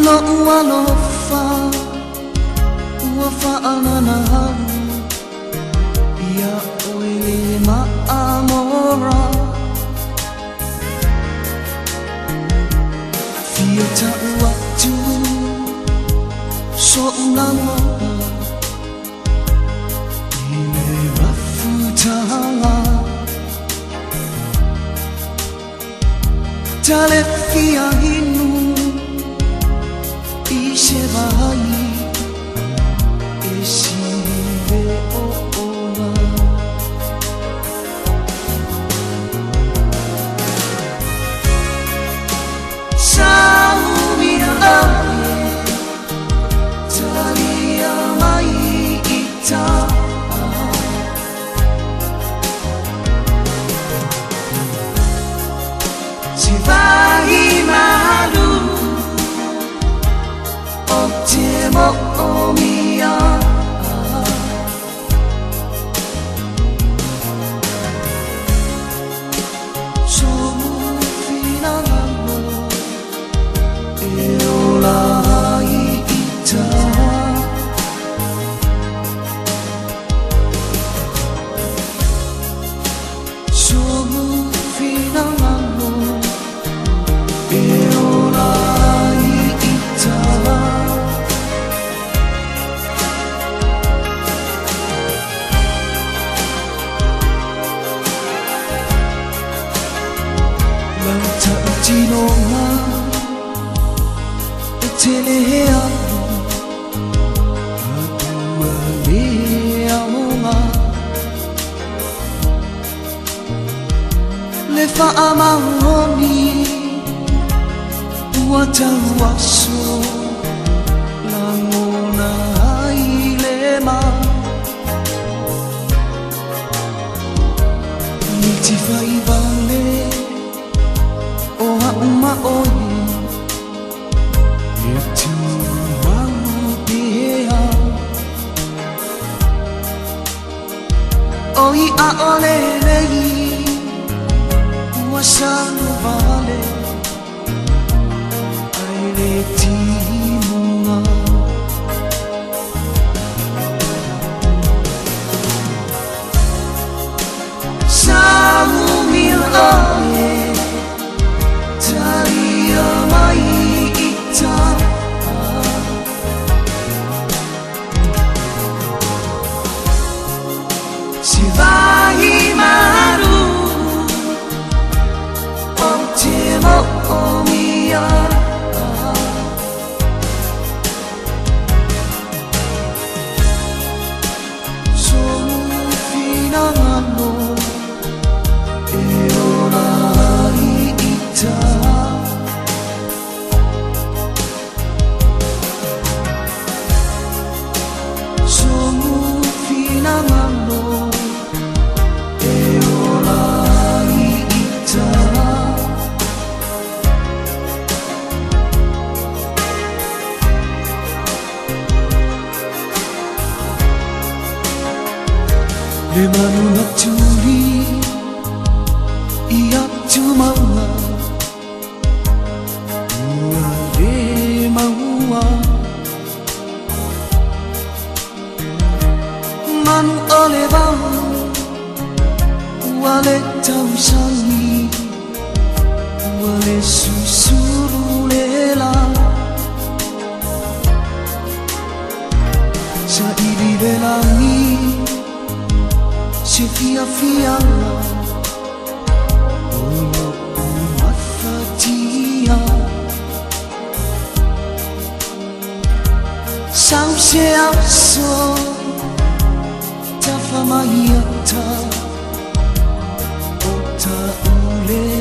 Lo'u alofa ua fa'anana au ia oe le ma'amora. Fia ta'u atu so'u lagona i le mafutaga. Tale fia inu i se vai e sili le oona. Saumia oe, talia mai i ta. Se vai malu o te mo'omia. So'u finagalo e ola ai i ta. So'u finagalo e ola ai i ta. Lau ta'utinoga e tele he alu atua le aoga. Le fa'amaoni ua tauaso lagona ai le ma. Miti faivale o a'u ma oe e tumau pea. O i'a o lelei ua saluvale ai le timuga. Saumia oe, talia mai i ta. Se vai malu o te mo'omia. So'u finagalo e ola ai i ta. So'u finagalo e ola ai i ta. Le manu na tuli i atu maua ua le maua. Manu o le vao ua le tausagi ua le susulu le la. Sa'ili le lagi se fiafiaga o lo'u mafatia. Sau se aso tafamaiata o ta'ule.